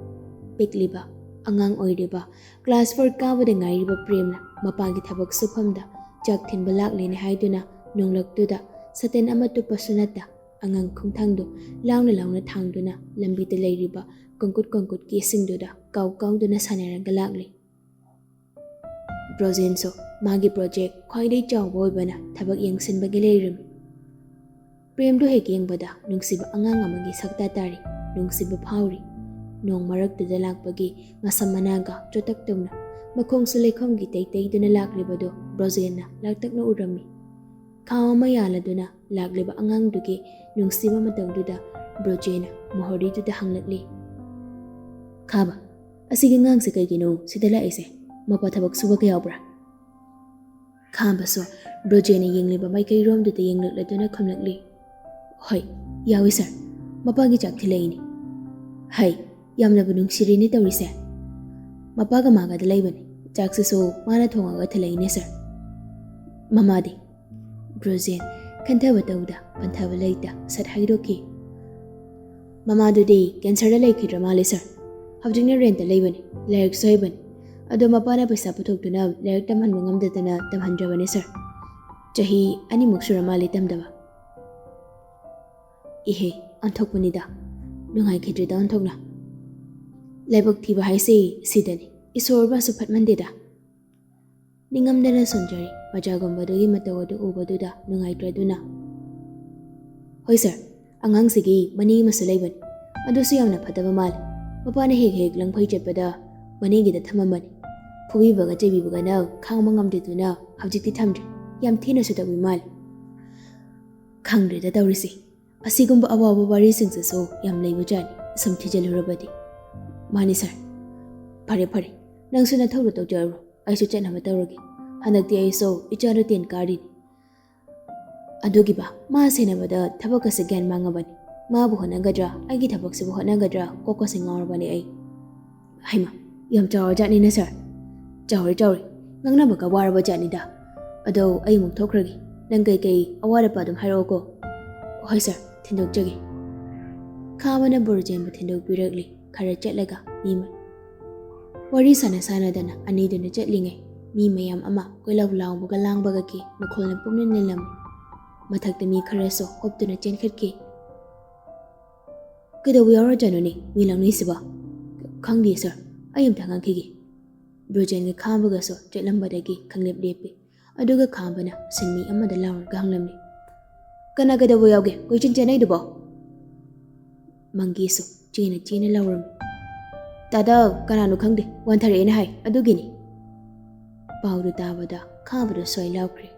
ꯄꯤꯛꯂꯤꯕ ꯑꯉꯥꯡ ꯑꯣꯏꯔꯤꯕ ꯀ꯭ꯂꯥꯁ ꯐꯣꯔ ꯀꯥꯕꯗ ꯉꯥꯏꯔꯤꯕ ꯄ꯭ꯔꯦꯝꯅ ꯃꯄꯥꯒꯤ ꯊꯕꯛ ꯁꯨꯐꯝꯗ ꯆꯥꯛ ꯊꯤꯟꯕ ꯂꯥꯛꯂꯦꯅ ꯍꯥꯏꯗꯨꯅ ꯅꯣꯡꯂꯛꯇꯨꯗ ꯁꯇꯦꯟ ꯑꯃ ꯇꯨꯞꯄꯁꯨ ꯅꯠꯇ ꯑꯉꯥꯡ ꯈꯣꯡꯊꯥꯡꯗꯨ ꯂꯥꯎꯅ ꯂꯥꯎꯅ ꯊꯥꯡꯗꯨꯅ ꯂꯝꯕꯤꯗ ꯂꯩꯔꯤꯕ ꯀꯣꯡꯀꯨꯠ ꯀꯣꯡꯀꯨꯠꯀꯤ ꯏꯁꯤꯡꯗꯨꯗ ꯀꯥꯎ ꯀꯥꯎꯗꯨꯅ ꯁꯥꯟꯅꯔꯒ ꯂꯥꯛꯂꯤ꯫ ꯕ꯭ꯔꯣꯖꯦꯟꯁꯨ ꯃꯥꯒꯤ ꯄ꯭ꯔꯣꯖꯦꯛ ꯈ꯭ꯋꯥꯏꯗꯒꯤ ꯆꯥꯎꯕ ꯑꯣꯏꯕꯅ ꯊꯕꯛ ꯌꯦꯡꯁꯤꯟꯕꯒꯤ ꯂꯩꯔꯝꯃꯤ꯫ ꯄ꯭ꯔꯦꯝꯗꯨ ꯍꯦꯛ ꯌꯦꯡꯕꯗ ꯅꯨꯡꯁꯤꯕ ꯑꯉꯥꯡ ꯑꯃꯒꯤ ꯁꯛꯇ ꯇꯥꯔꯤ꯫ ꯅꯨꯡꯁꯤꯕ ꯐꯥꯎꯔꯤ꯫ ꯅꯣꯡ ꯃꯔꯛꯇꯨꯗ ꯂꯥꯛꯄꯒꯤ ꯃꯁꯝ ꯃꯅꯥꯒ ꯆꯣꯇꯛ ꯇꯧꯅ ꯃꯈꯣꯡꯁꯨ ꯂꯩꯈꯣꯝꯒꯤ ꯇꯩꯇꯩꯗꯨꯅ ꯂꯥꯛꯂꯤꯕꯗꯨ ꯕ꯭ꯔꯣꯖꯦꯟꯅ ꯂꯥꯛꯇꯛꯅ ꯎꯔꯝꯃꯤ꯫ ꯈꯥꯎ ꯑꯃ ꯌꯥꯜꯂꯗꯨꯅ ꯂꯥꯛꯂꯤꯕ ꯑꯉꯥꯡꯗꯨꯒꯤ ꯅꯨꯡꯁꯤꯕ ꯃꯇꯧꯗꯨꯗ ꯕ꯭ꯔꯣꯖꯦꯟꯅ ꯃꯣꯍꯣꯔꯤꯗꯨꯗ ꯍꯪꯂꯛꯂꯤ, "ꯈꯥꯕ, ꯑꯁꯤꯒꯤ ꯑꯉꯥꯡꯁꯦ ꯀꯩꯒꯤꯅꯣ ꯁꯤꯗ ꯂꯥꯛꯏꯁꯦ? ꯃꯄꯥ ꯊꯕꯛ ꯁꯨꯕꯒ ꯌꯥꯎꯕ꯭ꯔꯥ?" ꯈꯥꯝꯕꯁꯨ ꯕ꯭ꯔꯣꯖꯦꯟꯅ ꯌꯦꯡꯂꯤꯕ ꯃꯥꯏꯀꯩꯔꯣꯝꯗꯨꯗ ꯌꯦꯡꯂꯛꯂꯗꯨꯅ ꯈꯨꯝꯂꯛꯂꯤ, "ꯍꯣꯏ, ꯌꯥꯎꯏ ꯁꯥꯔ꯫ ꯃꯄꯥꯒꯤ ꯆꯥꯛ ꯊꯤꯜꯂꯛꯏꯅꯤ꯫" "ꯍꯩ, ꯌꯥꯝꯅꯕꯨ ꯅꯨꯡꯁꯤꯔꯤꯅꯦ ꯇꯧꯔꯤꯁꯦ꯫ ꯃꯄꯥꯒ ꯃꯥꯒꯗ ꯂꯩꯕꯅꯤ꯫ ꯆꯥꯛꯁꯤꯁꯨ ꯃꯥꯅ ꯊꯣꯡꯉꯒ ꯊꯤꯜꯂꯛꯏꯅꯦ ꯁꯥꯔ꯫" "ꯃꯃꯥꯗꯤ?" ꯕ꯭ꯔꯣꯖꯦꯟ ꯈꯟꯊꯕ ꯇꯧꯗ ꯄꯟꯊꯕ ꯂꯩꯇ ꯁꯠ ꯍꯥꯏꯗꯣꯛꯈꯤ꯫ "ꯃꯃꯥꯗꯨꯗꯤ ꯀꯦꯟꯁꯔꯗ ꯂꯩꯈꯤꯗ꯭ꯔ ꯃꯥꯜꯂꯦ ꯁꯥꯔ꯫ ꯍꯧꯖꯤꯛꯅ ꯔꯦꯟꯇ ꯂꯩꯕꯅꯤ, ꯂꯥꯏꯔꯤꯛꯁꯨ ꯍꯩꯕꯅꯤ꯫ ꯑꯗꯣ ꯃꯄꯥꯅ ꯄꯩꯁꯥ ꯄꯨꯊꯣꯛꯇꯨꯅ ꯂꯥꯏꯔꯤꯛ ꯇꯝꯍꯟꯕ ꯉꯝꯗꯗꯅ ꯇꯝꯍꯟꯗ꯭ꯔꯕꯅꯤ ꯁꯥꯔ꯫ ꯆꯍꯤ ꯑꯅꯤꯃꯨꯛ ꯁꯨꯔ ꯃꯥꯜꯂꯦ ꯇꯝꯗꯕ꯫" "ꯏꯍꯦ, ꯑꯣꯟꯊꯣꯛꯄꯅꯤꯗ꯫ ꯅꯨꯡꯉꯥꯏꯈꯤꯗ꯭ꯔꯦꯗ ꯑꯣꯟꯊꯣꯛꯅ꯫ ꯂꯥꯏꯕꯛ ꯊꯤꯕ ꯍꯥꯏꯁꯦ ꯁꯤꯗꯅꯤ꯫ ꯏꯁꯣꯔꯕꯨꯁꯨ ꯐꯠꯃꯟꯗꯦꯗ꯫" ꯅꯤꯡꯉꯝꯗꯅ ꯁꯣꯟꯖꯔꯤ꯫ ꯃꯆꯥꯒꯨꯝꯕꯗꯨꯒꯤ ꯃꯇꯧ ꯑꯗꯨ ꯎꯕꯗꯨꯗ ꯅꯨꯡꯉꯥꯏꯇ꯭ꯔꯗꯨꯅ, "ꯍꯣꯏ ꯁꯥꯔ, ꯑꯉꯥꯡꯁꯤꯒꯤ ꯃꯅꯦ ꯑꯃꯁꯨ ꯂꯩꯕꯅꯤ꯫ ꯑꯗꯨꯁꯨ ꯌꯥꯝꯅ ꯐꯠꯇꯕ ꯃꯥꯜꯂꯤ꯫ ꯃꯄꯥꯅ ꯍꯦꯛ ꯍꯦꯛ ꯂꯪꯐꯩ ꯆꯠꯄꯗ ꯃꯅꯦꯒꯤꯗ ꯊꯝꯃꯝꯕꯅꯤ꯫ ꯐꯨꯕꯤꯕꯒ ꯆꯩꯕꯤꯕꯒꯅ ꯈꯥꯡꯕ ꯉꯝꯗꯦꯗꯨꯅ ꯍꯧꯖꯤꯛꯇꯤ ꯊꯝꯗ꯭ꯔꯤ꯫ ꯌꯥꯝ ꯊꯤꯅꯁꯨ ꯇꯧꯕꯤ ꯃꯥꯜꯂꯤ꯫" ꯈꯪꯗ꯭ꯔꯦꯗ ꯇꯧꯔꯤꯁꯤ꯫ ꯑꯁꯤꯒꯨꯝꯕ ꯑꯋꯥꯕ ꯋꯥꯔꯤꯁꯤꯡꯁꯤꯁꯨ ꯌꯥꯝ ꯂꯩꯕꯖꯥꯠꯅꯤ, ꯁꯨꯝ ꯊꯤꯖꯤꯜꯂꯨꯔꯕꯗꯤ꯫ "ꯃꯥꯅꯤ ꯁꯥꯔ꯫" "ꯐꯔꯦ ꯐꯔꯦ, ꯅꯪꯁꯨ ꯅꯊꯧꯗꯣ ꯇꯧꯖꯔꯨꯔꯣ, ꯑꯩꯁꯨ ꯆꯠꯅꯕ ꯇꯧꯔꯒꯦ꯫ ꯍꯟꯗꯛꯇꯤ ꯑꯩꯁꯨ ꯏꯆꯥꯗꯣ ꯇꯦꯟ ꯀꯥꯔꯤꯅꯤ꯫ ꯑꯗꯨꯒꯤꯕ ꯃꯥ ꯁꯦꯟꯅꯕꯗ ꯊꯕꯛ ꯑꯁꯦ ꯒ꯭ꯌꯥꯟ ꯃꯥꯡꯉꯕꯅꯤ꯫ ꯃꯥꯕꯨ ꯍꯣꯠꯅꯒꯗ꯭ꯔꯥ, ꯑꯩꯒꯤ ꯊꯕꯛꯁꯤꯕꯨ ꯍꯣꯠꯅꯒꯗ꯭ꯔꯥ, ꯀꯣꯛꯀꯁꯦ ꯉꯥꯎꯔꯕꯅꯦ ꯑꯩ꯫" "ꯍꯩꯃꯥ, ꯌꯥꯝ ꯆꯥꯎꯔꯖꯥꯠꯅꯤꯅꯦ ꯁꯥꯔ꯫" "ꯆꯥꯎꯔꯦ, ꯆꯥꯎꯔꯦ꯫ ꯉꯥꯡꯅꯕꯒ ꯋꯥꯔꯕ ꯖꯥꯠꯅꯤꯗ꯫ "ꯑꯗꯣ ꯑꯩ ꯑꯃꯨꯛ ꯊꯣꯛꯈ꯭ꯔꯒꯦ꯫ ꯅꯪ ꯀꯩꯀꯩ ꯑꯋꯥꯠ ꯑꯄꯥ ꯑꯗꯨꯝ ꯍꯥꯏꯔꯛꯑꯣꯀꯣ꯫" "ꯍꯣꯏ ꯁꯥꯔ, ꯊꯤꯟꯗꯣꯛꯆꯒꯦ꯫" ꯈꯥꯕꯅ ꯕ꯭ꯔꯣꯖꯦꯟꯕꯨ ꯊꯤꯟꯗꯣꯛꯄꯤꯔꯛꯂꯤ꯫ ꯈꯔ ꯆꯠꯂꯒ ꯃꯤ ꯃ-, ꯋꯥꯔꯤ ꯁꯥꯟꯅ ꯁꯥꯟꯅꯗꯅ ꯑꯅꯤꯗꯨꯅ ꯆꯠꯂꯤꯉꯩ, ꯃꯤ ꯃꯌꯥꯝ ꯑꯃ ꯀꯣꯏꯂꯥꯎ ꯂꯥꯎꯕꯒ ꯂꯥꯡꯕꯒꯒꯤ ꯃꯈꯣꯜꯅ ꯄꯨꯝꯅꯤꯜ ꯅꯤꯜꯂꯝꯃꯤ꯫ ꯃꯊꯛꯇ ꯃꯤ ꯈꯔꯁꯨ ꯍꯣꯞꯇꯨꯅ ꯆꯦꯟꯈꯠꯈꯤ꯫ "ꯀꯩꯗꯧꯕ ꯌꯥꯎꯔꯖꯥꯠꯅꯣꯅꯦ ꯃꯤ ꯂꯥꯡꯅꯩꯁꯤꯕꯣ?" "ꯈꯪꯗꯦ ꯁꯥꯔ, ꯑꯩ ꯑꯝꯇ ꯉꯥꯡꯈꯤꯒꯦ꯫" ꯕ꯭ꯔꯣꯖꯦꯟꯒ ꯈꯥꯕꯒꯁꯨ ꯆꯠꯂꯝꯕꯗꯒꯤ ꯈꯪꯂꯦꯞ ꯂꯦꯞꯄꯤ꯫ ꯑꯗꯨꯒ ꯈꯥꯕꯅ ꯁꯤꯟꯃꯤ ꯑꯃꯗ ꯂꯥꯎꯔꯒ ꯍꯪꯂꯝꯃꯤ, "ꯀꯅꯥ ꯀꯩꯗꯧꯕ ꯌꯥꯎꯒꯦ ꯀꯣꯏꯆꯦꯟ ꯆꯦꯟꯅꯩꯗꯨꯕꯣ?" ꯃꯪꯒꯤꯁꯨ ꯆꯦꯅ ꯆꯦꯅ ꯂꯥꯎꯔꯝꯃꯤ, "ꯇꯥꯗ, ꯀꯅꯥꯅꯣ ꯈꯪꯗꯦ, ꯋꯥꯟꯊꯔꯛꯑꯦꯅ ꯍꯥꯏ, ꯑꯗꯨꯒꯤꯅꯤ꯫" ꯄꯥꯎꯗꯨ ꯇꯥꯕꯗ ꯈꯥꯕꯗꯣ ꯁ꯭ꯋꯥꯏ ꯂꯥꯎꯈ꯭ꯔꯦ꯫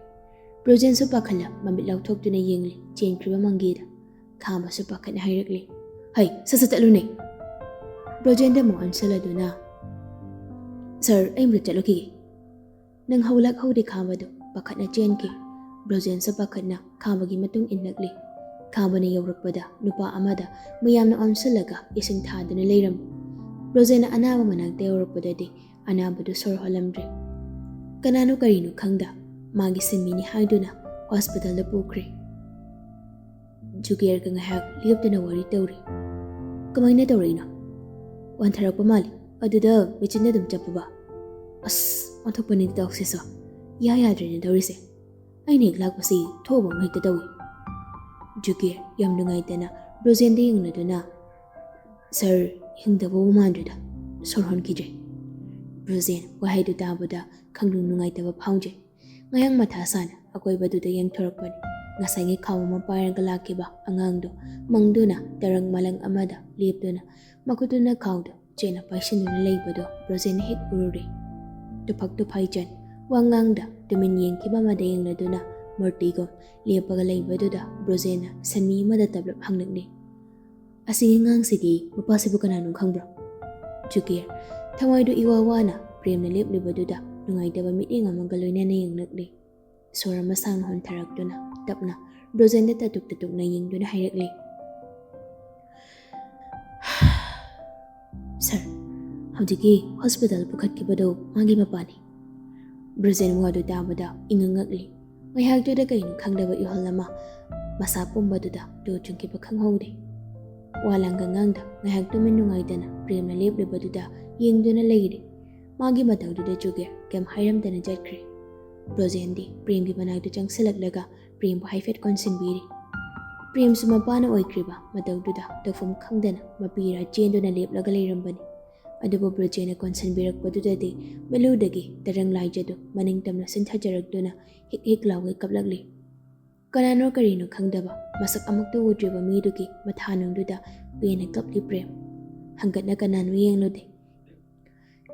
ꯕ꯭ꯔꯣꯖꯦꯟꯁꯨ ꯄꯥꯈꯠꯂ ꯃꯃꯤꯠ ꯂꯥꯎꯊꯣꯛꯇꯨꯅ ꯌꯦꯡꯂꯤ ꯆꯦꯟꯈ꯭ꯔꯤꯕ ꯃꯪꯒꯤꯗ꯫ ꯈꯥꯕꯁꯨ ꯄꯥꯈꯠꯅ ꯍꯥꯏꯔꯛꯂꯤ, "ꯍꯩ, ꯁꯠ ꯁꯠ ꯆꯠꯂꯨꯅꯦ!" ꯕ꯭ꯔꯣꯖꯦꯟꯗ ꯑꯃꯨꯛ ꯑꯣꯟꯁꯤꯜꯂꯗꯨꯅ, "ꯁꯥꯔ, ꯑꯩ ꯑꯃꯨꯛꯇ ꯆꯠꯂꯨꯈꯤꯒꯦ꯫" ꯅꯪ ꯍꯧꯂꯛ ꯍꯧꯗꯦ ꯈꯥꯕꯗꯨ ꯄꯥꯈꯠꯅ ꯆꯦꯟꯈꯤ꯫ ꯕ꯭ꯔꯣꯖꯦꯟꯁꯨ ꯄꯥꯈꯠꯅ ꯈꯥꯕꯒꯤ ꯃꯇꯨꯡ ꯏꯟꯂꯛꯂꯤ꯫ ꯈꯥꯕꯅ ꯌꯧꯔꯛꯄꯗ ꯅꯨꯄꯥ ꯑꯃꯗ ꯃꯌꯥꯝꯅ ꯑꯣꯟꯁꯤꯜꯂꯒ ꯏꯁꯤꯡ ꯊꯥꯗꯨꯅ ꯂꯩꯔꯝꯃꯤ꯫ ꯕ꯭ꯔꯣꯖꯦꯟꯅ ꯑꯅꯥꯕ ꯃꯅꯥꯛꯇ ꯌꯧꯔꯛꯄꯗꯗꯤ ꯑꯅꯥꯕꯗꯨ ꯁꯣꯔ ꯍꯣꯜꯂꯝꯗ꯭ꯔꯦ꯫ ꯀꯅꯥꯅꯣ ꯀꯔꯤꯅꯣ ꯈꯪꯗ ꯃꯥꯒꯤ ꯁꯤꯟꯃꯤꯅꯤ ꯍꯥꯏꯗꯨꯅ ꯍꯣꯁꯄꯤꯇꯥꯜꯗ ꯄꯨꯈ꯭ꯔꯦ꯫ ꯖꯨꯒꯦꯔꯒ ꯉꯥꯏꯍꯥꯛ ꯂꯦꯞꯇꯅ ꯋꯥꯔꯤ ꯇꯧꯔꯤ꯫ "ꯀꯃꯥꯏꯅ ꯇꯧꯔꯛꯏꯅꯣ?" "ꯋꯥꯟꯊꯔꯛꯄ ꯃꯥꯜꯂꯤ, ꯑꯗꯨꯗ ꯃꯦꯆꯤꯟꯗ ꯑꯗꯨꯝ ꯆꯠꯄꯕ꯫" "ꯑꯁ, ꯑꯣꯟꯊꯣꯛꯄꯅꯤ ꯇꯧꯁꯤꯁꯨ, ꯏꯌꯥ ꯌꯥꯗ꯭ꯔꯦꯅꯦ ꯇꯧꯔꯤꯁꯦ꯫ ꯑꯩꯅ ꯍꯦꯛ ꯂꯥꯛꯄꯁꯤ ꯊꯣꯛꯑꯕ ꯑꯃ ꯍꯦꯛꯇ ꯇꯧꯏ꯫" ꯖꯨꯒꯦꯔ ꯌꯥꯝ ꯅꯨꯡꯉꯥꯏꯇꯅ ꯕ꯭ꯔꯣꯖꯦꯟꯗ ꯌꯦꯡꯂꯗꯨꯅ, "ꯁꯥꯔ, ꯍꯤꯡꯗꯕꯕꯨ ꯃꯥꯟꯗ꯭ꯔꯦꯗ, ꯁꯣꯔ ꯍꯣꯟꯈꯤꯗ꯭ꯔꯦ꯫" ꯕ꯭ꯔꯣꯖꯦꯟ ꯋꯥꯍꯩꯗꯨ ꯇꯥꯕꯗ ꯈꯪꯅꯨꯡ ꯅꯨꯡꯉꯥꯏꯇꯕ ꯐꯥꯎꯖꯩ꯫ ꯉꯥꯌꯥꯡ ꯃꯊꯥ ꯁꯥꯅ ꯑꯀꯣꯏꯕꯗꯨꯗ ꯌꯦꯡꯊꯣꯔꯛꯄꯅꯤ꯫ ꯉꯁꯥꯏꯒꯤ ꯈꯥꯎ ꯑꯃ ꯄꯥꯏꯔꯒ ꯂꯥꯛꯈꯤꯕ ꯑꯉꯥꯡꯗꯨ ꯃꯪꯗꯨꯅ ꯇꯔꯪ ꯃꯂꯪ ꯑꯃꯗ ꯂꯦꯞꯇꯨꯅ ꯃꯈꯨꯠꯇꯨꯅ ꯈꯥꯎꯗꯨ ꯆꯦꯠꯅ ꯄꯥꯏꯁꯤꯟꯗꯨꯅ ꯂꯩꯕꯗꯨ ꯕ꯭ꯔꯣꯖꯦꯟꯅ ꯍꯦꯛ ꯎꯔꯨꯔꯦ꯫ ꯇꯨꯐꯛ ꯇꯨꯐꯥꯏꯖꯟ, ꯋꯥ ꯉꯥꯡꯗ ꯇꯨꯃꯤꯟ ꯌꯦꯡꯈꯤꯕ ꯑꯃꯗ ꯌꯦꯡꯂꯗꯨꯅ ꯃꯨꯔꯇꯤꯒꯨꯝ ꯂꯦꯞꯄꯒ ꯂꯩꯕꯗꯨꯗ ꯕ꯭ꯔꯣꯖꯦꯟꯅ ꯁꯟꯃꯤ ꯑꯃꯗ ꯇꯞꯂꯞ ꯍꯪꯂꯛꯂꯦ, "ꯑꯁꯤꯒꯤ ꯑꯉꯥꯡꯁꯤꯒꯤ ꯃꯄꯥꯁꯤꯕꯨ ꯀꯅꯥꯅꯣ ꯈꯪꯕ꯭ꯔꯣ?" ꯖꯨꯒꯦꯔ, ꯊꯋꯥꯏꯗꯨ ꯏꯋꯥ ꯋꯥꯅ ꯄ꯭ꯔꯦꯝꯅ ꯂꯦꯞꯂꯤꯕꯗꯨꯗ ꯅꯨꯡꯉꯥꯏꯇꯕ ꯃꯤꯠꯌꯦꯡ ꯑꯃꯒ ꯂꯣꯏꯅꯅ ꯌꯦꯡꯂꯛꯂꯤ꯫ ꯁꯣꯔ ꯑꯃ ꯁꯥꯡꯅ ꯍꯣꯟꯊꯔꯛꯇꯨꯅ ꯇꯞꯅ ꯕ꯭ꯔꯣꯖꯦꯟꯗ ꯇꯥꯇꯨꯛ ꯇꯥꯇꯨꯛꯅ ꯌꯦꯡꯗꯨꯅ ꯍꯥꯏꯔꯛꯂꯤ, "ꯁꯥꯔ, ꯍꯧꯖꯤꯛꯀꯤ ꯍꯣꯁꯄꯤꯇꯥꯜ ꯄꯨꯈꯠꯈꯤꯕꯗꯣ ꯃꯥꯒꯤ ꯃꯄꯥꯅꯤ꯫" ꯕ꯭ꯔꯨꯖꯦꯟ ꯋꯥꯗꯨ ꯇꯥꯕꯗ ꯏꯉꯛ ꯉꯛꯂꯤ꯫ ꯉꯥꯏꯍꯥꯛꯇꯨꯗ ꯀꯩꯅꯣ ꯈꯪꯗꯕ ꯏꯍꯨꯜ ꯑꯃ ꯃꯁꯥ ꯄꯨꯝꯕꯗꯨꯗ ꯇꯨ ꯆꯨꯡꯈꯤꯕ ꯈꯪꯍꯧꯗꯦ꯫ ꯋꯥ ꯂꯥꯡꯒ ꯉꯥꯡꯗ ꯉꯥꯏꯍꯥꯛ ꯇꯨꯃꯤꯟ ꯅꯨꯡꯉꯥꯏꯗꯅ ꯄ꯭ꯔꯦꯝꯅ ꯂꯦꯞꯂꯤꯕꯗꯨꯗ ꯌꯦꯡꯗꯨꯅ ꯂꯩꯔꯤ꯫ ꯃꯥꯒꯤ ꯃꯇꯧꯗꯨꯗ ꯆꯨꯒꯦ ꯀꯩꯝ ꯍꯥꯏꯔꯝꯗꯅ ꯆꯠꯈ꯭ꯔꯦ꯫ ꯕ꯭ꯔꯣꯖꯦꯟꯗꯤ ꯄ꯭ꯔꯦꯝꯒꯤ ꯃꯅꯥꯛꯇ ꯆꯪꯁꯤꯜꯂꯛꯂꯒ ꯄ꯭ꯔꯦꯝꯕꯨ ꯍꯥꯏꯐꯦꯠ ꯀꯣꯟꯁꯤꯟꯕꯤꯔꯤ꯫ ꯄ꯭ꯔꯦꯝꯁꯨ ꯃꯄꯥꯅ ꯑꯣꯏꯈ꯭ꯔꯤꯕ ꯃꯇꯧꯗꯨꯗ ꯇꯧꯐꯝ ꯈꯪꯗꯅ ꯃꯄꯤꯔꯥ ꯆꯦꯟꯗꯨꯅ ꯂꯦꯞꯂꯒ ꯂꯩꯔꯝꯕꯅꯤ꯫ ꯑꯗꯨꯕꯨ ꯕ꯭ꯔꯣꯖꯦꯟꯅ ꯀꯣꯟꯁꯤꯟꯕꯤꯔꯛꯄꯗꯨꯗꯗꯤ ꯃꯤꯠꯂꯨꯗꯒꯤ ꯇꯔꯪ ꯂꯥꯏꯖꯗꯨ ꯃꯅꯤꯡ ꯇꯝꯅ ꯆꯤꯟꯊꯖꯔꯛꯇꯨꯅ ꯍꯤꯛ ꯍꯤꯛ ꯂꯥꯎꯒꯩ ꯀꯞꯂꯛꯂꯤ꯫ ꯀꯅꯥꯅꯣ ꯀꯔꯤꯅꯣ ꯈꯪꯗꯕ ꯃꯁꯛ ꯑꯃꯨꯛꯇ ꯎꯗ꯭ꯔꯤꯕ ꯃꯤꯗꯨꯒꯤ ꯃꯊꯥꯅꯨꯡꯗꯨꯗ ꯄꯦꯟꯅ ꯀꯞꯂꯤ ꯄ꯭ꯔꯦꯝ꯫ ꯍꯪꯒꯠꯅ ꯀꯅꯥꯅꯣ ꯌꯦꯡꯂꯨꯗꯦ꯫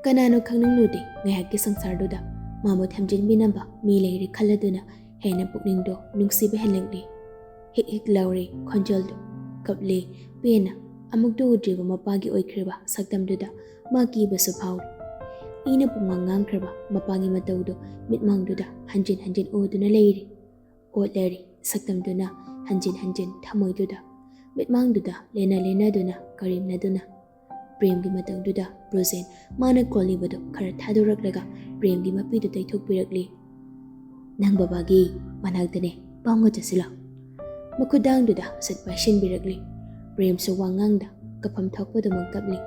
ꯀꯅꯥꯅꯣ ꯈꯪꯅꯤꯡꯂꯨꯗꯦ ꯉꯥꯏꯍꯥꯛꯀꯤ ꯁꯪꯁꯥꯔꯗꯨꯗ ꯃꯥꯕꯨ ꯊꯦꯝꯖꯤꯟꯕꯤꯅꯕ ꯃꯤ ꯂꯩꯔꯦ ꯈꯜꯂꯗꯨꯅ ꯍꯦꯟꯅ ꯄꯨꯛꯅꯤꯡꯗꯣ ꯅꯨꯡꯁꯤꯕ ꯍꯦꯜꯂꯛꯂꯤ꯫ ꯍꯤꯛ ꯍꯤꯛ ꯂꯥꯎꯔꯦ ꯈꯣꯟꯖꯦꯜꯗꯨ꯫ ꯀꯞꯂꯦ ꯄꯦꯟꯅ꯫ ꯑꯃꯨꯛꯇ ꯎꯗ꯭ꯔꯤꯕ ꯃꯄꯥꯒꯤ ꯑꯣꯏꯈ꯭ꯔꯤꯕ ꯁꯛꯇꯝꯗꯨꯗ ꯃꯥ ꯀꯤꯕꯁꯨ ꯐꯥꯎꯔꯤ꯫ ꯏꯅ ꯄꯨꯡꯉꯥꯡ ꯉꯥꯡꯈ꯭ꯔꯕ ꯃꯄꯥꯒꯤ ꯃꯇꯧꯗꯨ ꯃꯤꯠꯃꯥꯡꯗꯨꯗ ꯍꯟꯖꯤꯟ ꯍꯟꯖꯤꯟ ꯎꯗꯨꯅ ꯂꯩꯔꯤ꯫ ꯑꯣꯠꯂꯔꯤ ꯁꯛꯇꯝꯗꯨꯅ ꯍꯟꯖꯤꯟ ꯍꯟꯖꯤꯟ ꯊꯃꯣꯏꯗꯨꯗ꯫ ꯃꯤꯠꯃꯥꯡꯗꯨꯗ ꯂꯦꯟꯅ ꯂꯦꯟꯅꯗꯨꯅ ꯀꯔꯦꯝꯅꯗꯨꯅ꯫ ꯄ꯭ꯔꯦꯝꯒꯤ ꯃꯇꯧꯗꯨꯗ ꯕ꯭ꯔꯣꯖꯦꯟ ꯃꯥꯅ ꯀꯣꯜꯂꯤꯕꯗꯨ ꯈꯔ ꯊꯥꯗꯣꯔꯛꯂꯒ ꯄ꯭ꯔꯦꯝꯒꯤ ꯃꯄꯤꯗꯨ ꯇꯩꯊꯣꯛꯄꯤꯔꯛꯂꯤ꯫ "ꯅꯪ ꯕꯕꯥꯒꯤ ꯃꯅꯥꯛꯇꯅꯦ, ꯄꯥꯎꯉ ꯆꯠꯁꯤꯜꯂꯣ꯫" ꯃꯈꯨꯠ ꯗꯥꯡꯗꯨꯗ ꯁꯠ ꯄꯥꯏꯁꯤꯟꯕꯤꯔꯛꯂꯤ꯫ ꯄ꯭ꯔꯦꯝꯁꯨ ꯋꯥ ꯉꯥꯡꯗ ꯀꯞꯐꯝ ꯊꯣꯛꯄꯗꯨꯃꯛ ꯀꯞꯂꯤ꯫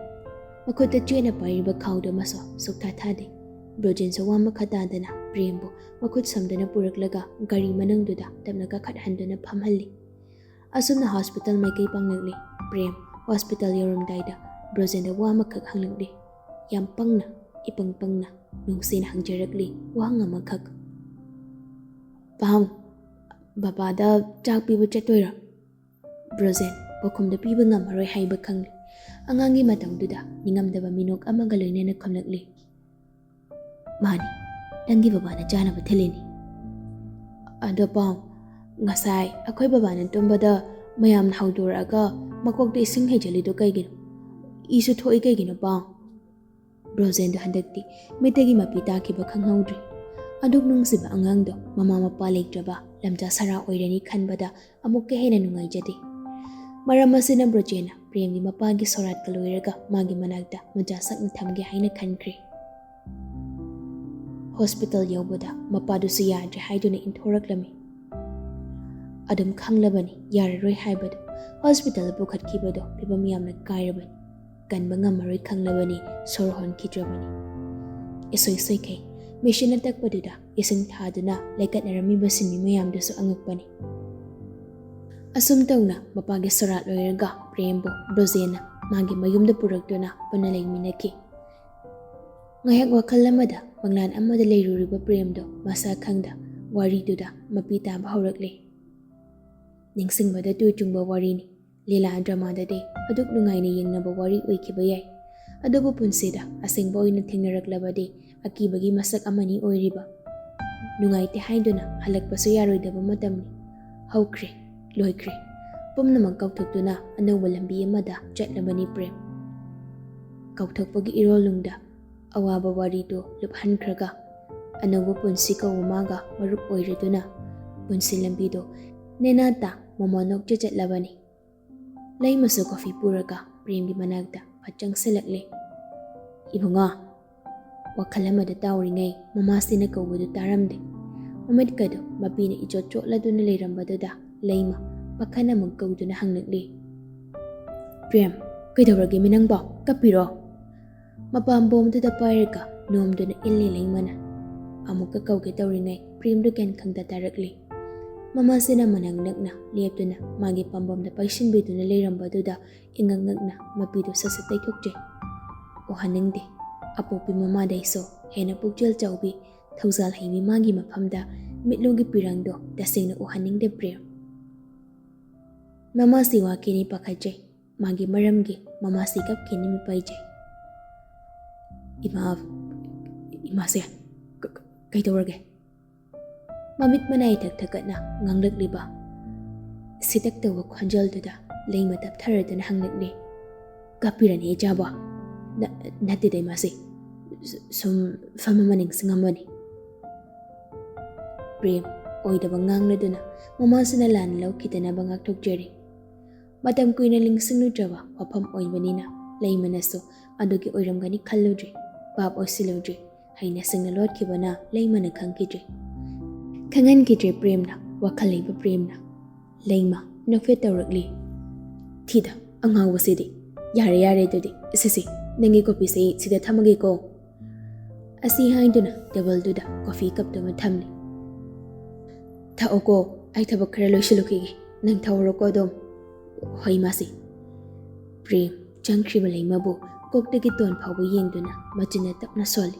ꯃꯈꯨꯠꯇ ꯆꯦꯠꯅ ꯄꯥꯏꯔꯤꯕ ꯈꯥꯎꯗꯨ ꯑꯃꯁꯨ ꯁꯨꯛꯊꯥ ꯊꯥꯗꯦ꯫ ꯕ꯭ꯔꯣꯖꯦꯟꯁꯨ ꯋꯥ ꯃꯈꯥ ꯇꯥꯗꯅ ꯄ꯭ꯔꯦꯝꯕꯨ ꯃꯈꯨꯠ ꯁꯝꯗꯨꯅ ꯄꯨꯔꯛꯂꯒ ꯒꯥꯔꯤ ꯃꯅꯨꯡꯗꯨꯗ ꯇꯞꯅ ꯀꯥꯈꯠꯍꯟꯗꯨꯅ ꯐꯝꯍꯜꯂꯤ꯫ ꯑꯁꯨꯝꯅ ꯍꯣꯁꯄꯤꯇꯥꯜ ꯃꯥꯏꯀꯩ ꯄꯥꯡꯂꯛꯂꯤ꯫ ꯄ꯭ꯔꯦꯝ ꯍꯣꯁꯄꯤꯇꯥꯜ ꯌꯧꯔꯝꯗꯥꯏꯗ ꯕ꯭ꯔꯣꯖꯦꯟꯗ ꯋꯥ ꯑꯃꯈꯛ ꯍꯪꯂꯛꯂꯤ꯫ ꯌꯥꯝ ꯄꯪꯅ, ꯏꯄꯪ ꯄꯪꯅ, ꯅꯨꯡꯁꯤꯅ ꯍꯪꯖꯔꯛꯂꯤ ꯋꯥꯍꯪ ꯑꯃꯈꯛ꯫ "ꯄꯥꯎ, ꯕꯕꯥꯗ ꯆꯥꯛ ꯄꯤꯕ ꯆꯠꯇꯣꯏꯔꯣ?" ꯕ꯭ꯔꯣꯖꯦꯟ ꯄꯥꯎꯈꯨꯝꯗ ꯄꯤꯕ ꯉꯝꯃꯔꯣꯏ ꯍꯥꯏꯕ ꯈꯪꯂꯤ꯫ ꯑꯉꯥꯡꯒꯤ ꯃꯇꯧꯗꯨꯗ ꯅꯤꯡꯉꯝꯗꯕ ꯃꯤꯅꯣꯛ ꯑꯃꯒ ꯂꯣꯏꯅꯅ ꯈꯨꯝꯂꯛꯂꯤ꯫ "ꯃꯥꯅꯤ, ꯅꯪꯒꯤ ꯕꯕꯥꯅ ꯆꯥꯅꯕ ꯊꯤꯜꯂꯤꯅꯤ꯫" "ꯑꯗꯣ ꯄꯥꯎ, ꯉꯁꯥꯏ ꯑꯩꯈꯣꯏ ꯕꯕꯥꯅ ꯇꯨꯝꯕꯗ ꯃꯌꯥꯝꯅ ꯍꯧꯗꯣꯔꯛꯑꯒ ꯃꯀꯣꯛꯇ ꯏꯁꯤꯡ ꯍꯩꯖꯤꯜꯂꯤꯗꯣ ꯀꯩꯒꯤꯅꯣ? ꯏꯁꯨ ꯊꯣꯛꯏ ꯀꯩꯒꯤꯅꯣ ꯄꯥꯎ?" ꯕ꯭ꯔꯣꯖꯦꯟꯗꯣ ꯍꯟꯗꯛꯇꯤ ꯃꯤꯠꯇꯒꯤ ꯃꯄꯤ ꯇꯥꯈꯤꯕ ꯈꯪꯍꯧꯗ꯭ꯔꯦ꯫ ꯑꯗꯨꯛ ꯅꯨꯡꯁꯤꯕ ꯑꯉꯥꯡꯗꯣ ꯃꯃꯥ ꯃꯄꯥ ꯂꯩꯇ꯭ꯔꯕ ꯂꯝꯖꯥ ꯁꯔꯥ ꯑꯣꯏꯔꯅꯤ ꯈꯟꯕꯗ ꯑꯃꯨꯛꯀ ꯍꯦꯟꯅ ꯅꯨꯡꯉꯥꯏꯖꯗꯦ꯫ ꯃꯔꯝ ꯑꯁꯤꯅ ꯕ꯭ꯔꯣꯖꯦꯟꯅ ꯄ꯭ꯔꯦꯝꯒꯤ ꯃꯄꯥꯒꯤ ꯁꯣꯔꯥꯠꯀ ꯂꯣꯏꯔꯒ ꯃꯥꯒꯤ ꯃꯅꯥꯛꯇ ꯃꯆꯥ ꯁꯛꯅ ꯊꯝꯒꯦ ꯍꯥꯏꯅ ꯈꯟꯈ꯭ꯔꯦ꯫ ꯍꯣꯁꯄꯤꯇꯥꯜ ꯌꯧꯕꯗ ꯃꯄꯥꯗꯨꯁꯨ ꯌꯥꯗ꯭ꯔꯦ ꯍꯥꯏꯗꯨꯅ ꯏꯟꯊꯣꯔꯛꯂꯝꯃꯤ꯫ ꯑꯗꯨꯝ ꯈꯪꯂꯕꯅꯤ ꯌꯥꯔꯔꯣꯏ ꯍꯥꯏꯕꯗꯨ꯫ ꯍꯣꯁꯄꯤꯇꯥꯜꯗ ꯄꯨꯈꯠꯈꯤꯕꯗꯨ ꯐꯤꯕꯝ ꯌꯥꯝꯅ ꯀꯥꯏꯔꯕꯅꯤ꯫ ꯀꯟꯕ ꯉꯝꯃꯔꯣꯏ ꯈꯪꯂꯕꯅꯤ, ꯁꯣꯔ ꯍꯣꯟꯈꯤꯗ꯭ꯔꯕꯅꯤ꯫ ꯏꯁꯣꯏ ꯁꯣꯏꯈꯩ ꯃꯦꯁꯤꯟꯅ ꯇꯛꯄꯗꯨꯗ ꯏꯁꯤꯡ ꯊꯥꯗꯨꯅ ꯂꯩꯀꯠꯅꯔꯝꯃꯤꯕ ꯁꯤꯟꯃꯤ ꯃꯌꯥꯝꯗꯨꯁꯨ ꯑꯉꯛꯄꯅꯤ꯫ ꯑꯁꯨꯝ ꯇꯧꯅ ꯃꯄꯥꯒꯤ ꯁꯣꯔꯥꯠ ꯂꯣꯏꯔꯒ ꯄ꯭ꯔꯦꯝꯕꯨ ꯕ꯭ꯔꯣꯖꯦꯟꯅ ꯃꯥꯒꯤ ꯃꯌꯨꯝꯗ ꯄꯨꯔꯛꯇꯨꯅ ꯄꯨꯟꯅ ꯂꯩꯃꯤꯟꯅꯈꯤ꯫ ꯉꯥꯏꯍꯥꯛ ꯋꯥꯈꯜ ꯑꯃꯗ, ꯃꯪꯂꯥꯟ ꯑꯃꯗ ꯂꯩꯔꯨꯔꯤꯕ ꯄ꯭ꯔꯦꯝꯗꯣ ꯃꯁꯥ ꯈꯪꯗ ꯋꯥꯔꯤꯗꯨꯗ ꯃꯄꯤ ꯇꯥꯕ ꯍꯧꯔꯛꯂꯦ꯫ ꯅꯤꯡꯁꯤꯡꯕꯗ ꯇꯨ ꯆꯨꯡꯕ ꯋꯥꯔꯤꯅꯤ꯫ ꯂꯤꯂꯥ ꯗ꯭ꯔꯃꯥꯗꯗꯤ ꯑꯗꯨꯛ ꯅꯨꯡꯉꯥꯏꯅ ꯌꯦꯡꯅꯕ ꯋꯥꯔꯤ ꯑꯣꯏꯈꯤꯕ ꯌꯥꯏ, ꯑꯗꯨꯕꯨ ꯄꯨꯟꯁꯤꯗ ꯑꯁꯦꯡꯕ ꯑꯣꯏꯅ ꯊꯦꯡꯅꯔꯛꯂꯕꯗꯤ ꯑꯀꯤꯕꯒꯤ ꯃꯁꯛ ꯑꯃꯅꯤ ꯑꯣꯏꯔꯤꯕ꯫ ꯅꯨꯡꯉꯥꯏꯇꯦ ꯍꯥꯏꯗꯨꯅ ꯍꯜꯂꯛꯄꯁꯨ ꯌꯥꯔꯣꯏꯗꯕ ꯃꯇꯝꯅꯤ꯫ ꯍꯧꯈ꯭ꯔꯦ, ꯂꯣꯏꯈ꯭ꯔꯦ꯫ ꯄꯨꯝꯅꯃꯛ ꯀꯥꯎꯊꯣꯛꯇꯨꯅ ꯑꯅꯧꯕ ꯂꯝꯕꯤ ꯑꯃꯗ ꯆꯠꯂꯕꯅꯤ ꯄ꯭ꯔꯦꯝ꯫ ꯀꯥꯎꯊꯣꯛꯄꯒꯤ ꯏꯔꯣꯜꯅꯨꯡꯗ ꯑꯋꯥꯕ ꯋꯥꯔꯤꯗꯨ ꯂꯨꯞꯍꯟꯈ꯭ꯔꯒ ꯑꯅꯧꯕ ꯄꯨꯟꯁꯤ ꯀꯧꯕ ꯃꯥꯒ ꯃꯔꯨꯞ ꯑꯣꯏꯔꯗꯨꯅ ꯄꯨꯟꯁꯤ ꯂꯝꯕꯤꯗꯣ ꯅꯦꯅꯥꯇ ꯃꯃꯣꯟ ꯅꯣꯛꯆ ꯆꯠꯂꯕꯅꯤ꯫ ꯂꯩꯃꯁꯨ ꯀꯣꯐꯤ ꯄꯨꯔꯒ ꯄ꯭ꯔꯦꯝꯒꯤ ꯃꯅꯥꯛꯇ ꯐꯠ ꯆꯪꯁꯤꯜꯂꯛꯂꯦ꯫ "ꯏꯕꯨꯡꯉꯣ!" ꯋꯥꯈꯜ ꯑꯃꯗ ꯇꯥꯎꯔꯤꯉꯩ ꯃꯃꯥꯁꯤꯅ ꯀꯧꯕꯗꯨ ꯇꯥꯔꯝꯗꯦ꯫ ꯃꯃꯤꯠꯀꯗꯨ ꯃꯄꯤꯅ ꯏꯆꯣꯠ ꯆꯣꯠꯂꯗꯨꯅ ꯂꯩꯔꯝꯕꯗꯨꯗ ꯂꯩꯃ ꯄꯥꯈꯠꯅ ꯑꯃꯨꯛ ꯀꯧꯗꯨꯅ ꯍꯪꯂꯛꯂꯤ, "ꯄ꯭ꯔꯦꯝ, ꯀꯩꯗꯧꯔꯒꯦꯃꯤ ꯅꯪꯕꯣ? ꯀꯞꯄꯤꯔꯣ?" ꯃꯄꯥꯝꯕꯣꯝꯗꯨꯗ ꯄꯥꯏꯔꯒ ꯅꯣꯝꯗꯨꯅ ꯏꯜꯂꯤ ꯂꯩꯃꯅ꯫ ꯑꯃꯨꯛꯀ ꯀꯧꯒꯦ ꯇꯧꯔꯤꯉꯩ ꯄ꯭ꯔꯦꯝꯗꯨ ꯀꯦꯟꯈꯪꯗ ꯇꯥꯔꯛꯂꯤ꯫ ꯃꯃꯥꯁꯤꯅ ꯃꯅꯥꯛ ꯅꯛꯅ ꯂꯦꯞꯇꯨꯅ ꯃꯥꯒꯤ ꯄꯥꯝꯕꯣꯝꯗ ꯄꯥꯏꯁꯤꯟꯕꯤꯗꯨꯅ ꯂꯩꯔꯝꯕꯗꯨꯗ ꯏꯉꯛ ꯉꯛꯅ ꯃꯄꯤꯗꯨ ꯁꯠ ꯁꯠ ꯇꯩꯊꯣꯛꯆꯩ꯫ ꯎꯍꯟꯅꯤꯡꯗꯦ꯫ ꯑꯄꯣꯛꯄꯤ ꯃꯃꯥꯗꯩꯁꯨ ꯍꯦꯟꯅ ꯄꯨꯛꯆꯦꯜ ꯆꯥꯎꯕꯤ, ꯊꯧꯖꯥꯜ ꯍꯩꯕꯤ ꯃꯥꯒꯤ ꯃꯐꯝꯗ ꯃꯤꯠꯂꯨꯒꯤ ꯄꯤꯔꯥꯡꯗꯣ ꯇꯁꯦꯡꯅ ꯎꯍꯟꯅꯤꯡꯗꯦ ꯄ꯭ꯔꯦꯝ꯫ ꯃꯃꯥꯁꯤ ꯋꯥꯈꯤꯅꯤ ꯄꯥꯈꯠꯆꯩ꯫ ꯃꯥꯒꯤ ꯃꯔꯝꯒꯤ ꯃꯃꯥꯁꯤ ꯀꯞꯈꯤꯅꯤ ꯃꯤꯄꯥꯏꯖꯩ꯫ "ꯏꯃꯥ, ꯏꯃꯥꯁꯦ, ꯀ-, ꯀ-, ꯀꯩꯗꯧꯔꯒꯦ?" ꯃꯃꯤꯠ ꯃꯅꯥꯏ ꯊꯛ ꯊꯛꯀꯠꯅ ꯉꯥꯡꯂꯛꯂꯤꯕ ꯁꯤꯇꯛ ꯇꯧꯕ ꯈꯣꯟꯖꯦꯜꯗꯨꯗ ꯂꯩꯃ ꯇꯞꯊꯔꯗꯨꯅ ꯍꯪꯂꯛꯂꯤ, "ꯀꯥꯞꯄꯤꯔꯅꯤ ꯏꯆꯥꯕꯣ?" "ꯅ-, ꯅꯠꯇꯦꯗ ꯏꯃꯥꯁꯤ, ꯁꯨꯝ ꯐꯝ ꯑꯃ ꯅꯤꯡꯁꯤꯡꯉꯝꯕꯅꯤ꯫" ꯄ꯭ꯔꯦꯝ ꯑꯣꯏꯗꯕ ꯉꯥꯡꯂꯗꯨꯅ ꯃꯃꯥꯁꯤꯅ ꯂꯥꯟꯅ ꯂꯧꯈꯤꯗꯅꯕ ꯉꯥꯛꯊꯣꯛꯆꯔꯤ꯫ ꯃꯇꯝ ꯀꯨꯏꯅ ꯅꯤꯡꯁꯤꯡꯂꯨꯗ꯭ꯔꯕ ꯋꯥꯐꯝ ꯑꯣꯏꯕꯅꯤꯅ ꯂꯩꯃꯅꯁꯨ ꯑꯗꯨꯒꯤ ꯑꯣꯏꯔꯝꯒꯅꯤ ꯈꯜꯂꯨꯗ꯭ꯔꯤ, ꯚꯥꯞ ꯑꯣꯏꯁꯤꯜꯂꯨꯗ꯭ꯔꯤ꯫ ꯍꯩꯅ ꯁꯤꯡꯅ ꯂꯣꯠꯈꯤꯕꯅ ꯂꯩꯃꯅ ꯈꯪꯈꯤꯗ꯭ꯔꯦ꯫ ꯈꯪꯍꯟꯈꯤꯗ꯭ꯔꯦ ꯄ꯭ꯔꯦꯝꯅ, ꯋꯥꯈꯜ ꯂꯩꯕ ꯄ꯭ꯔꯦꯝꯅ꯫ ꯂꯩꯃ ꯅꯣꯛꯐꯦꯠ ꯇꯧꯔꯛꯂꯤ꯫ "ꯊꯤꯗ, ꯑꯉꯥꯎꯕꯁꯤꯗꯤ꯫ ꯌꯥꯔꯦ, ꯌꯥꯔꯦ, ꯑꯗꯨꯗꯤ ꯁꯤꯁꯦ, ꯅꯪꯒꯤ ꯀꯣꯐꯤꯁꯦ ꯑꯩ ꯁꯤꯗ ꯊꯝꯃꯒꯦꯀꯣ"꯫ ꯑꯁꯤ ꯍꯥꯏꯗꯨꯅ ꯇꯦꯕꯜꯗꯨꯗ ꯀꯣꯐꯤ ꯀꯞꯇꯨ ꯑꯃ ꯊꯝꯂꯤ꯫ "ꯊꯛꯑꯣꯀꯣ, ꯑꯩ ꯊꯕꯛ ꯈꯔ ꯂꯣꯏꯁꯤꯜꯂꯨꯈꯤꯒꯦ꯫ ꯅꯪ ꯊꯛꯍꯧꯔꯣꯀꯣ ꯑꯗꯨꯝ"꯫ "ꯍꯣꯏ, ꯏꯃꯥꯁꯤ"꯫ ꯄ꯭ꯔꯦꯝ ꯆꯪꯈ꯭ꯔꯤꯕ ꯂꯩꯃꯕꯨ ꯀꯣꯛꯇꯒꯤ ꯇꯣꯟ ꯐꯥꯎꯕ ꯌꯦꯡꯗꯨꯅ ꯃꯆꯤꯟꯅ ꯇꯞꯅ ꯁꯣꯜꯂꯤ꯫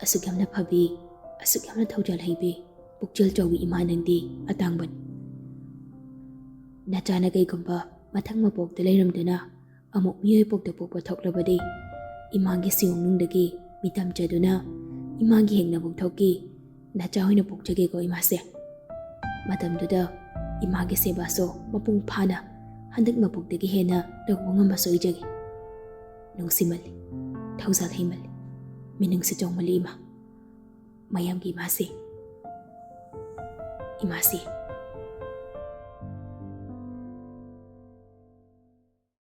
"ꯑꯁꯨꯛ ꯌꯥꯝꯅ ꯐꯕꯤ, ꯑꯁꯨꯛ ꯌꯥꯝꯅ ꯊꯧꯖꯥꯜ ꯍꯩꯕꯤ, ꯄꯨꯛꯆꯦꯜ ꯆꯥꯎꯕꯤ ꯏꯃꯥ ꯅꯪꯗꯤ ꯑꯇꯥꯡꯕꯅꯤ꯫ ꯅꯆꯥꯅ ꯀꯩꯒꯨꯝꯕ ꯃꯊꯪ ꯃꯄꯣꯛꯇ ꯂꯩꯔꯝꯗꯨꯅ ꯑꯃꯨꯛ ꯃꯤꯑꯣꯏ ꯄꯣꯛꯇ ꯄꯣꯛꯄ ꯊꯣꯛꯂꯕꯗꯤ, ꯏꯃꯥꯒꯤ ꯁꯤꯌꯣꯡꯅꯨꯡꯗꯒꯤ ꯃꯤꯇꯝ ꯆꯗꯨꯅ ꯏꯃꯥꯒꯤ ꯍꯦꯛꯅꯕꯨꯡ ꯊꯣꯛꯀꯤ ꯅꯆꯥ ꯑꯣꯏꯅ ꯄꯣꯛꯆꯒꯦꯀꯣ ꯏꯃꯥꯁꯦ꯫ ꯃꯇꯝꯗꯨꯗ ꯏꯃꯥꯒꯤ ꯁꯦꯕꯥꯁꯨ ꯃꯄꯨꯡ ꯐꯥꯅ ꯍꯟꯗꯛ ꯃꯄꯣꯛꯇꯒꯤ ꯍꯦꯟꯅ ꯇꯧꯕ ꯉꯝꯕꯁꯨ ꯑꯣꯏꯖꯒꯦ"꯫ ꯅꯨꯡꯁꯤꯃꯜꯂꯤ, ꯊꯧꯖꯥꯜ ꯍꯩꯃꯜꯂꯤ, ꯃꯤꯅꯨꯡꯁꯤ ꯆꯥꯎꯃꯜꯂꯤ ꯏꯃꯥ꯫ ꯃꯌꯥꯝꯒꯤ ꯏꯃꯥꯁꯤ, ꯏꯃꯥꯁꯤ꯫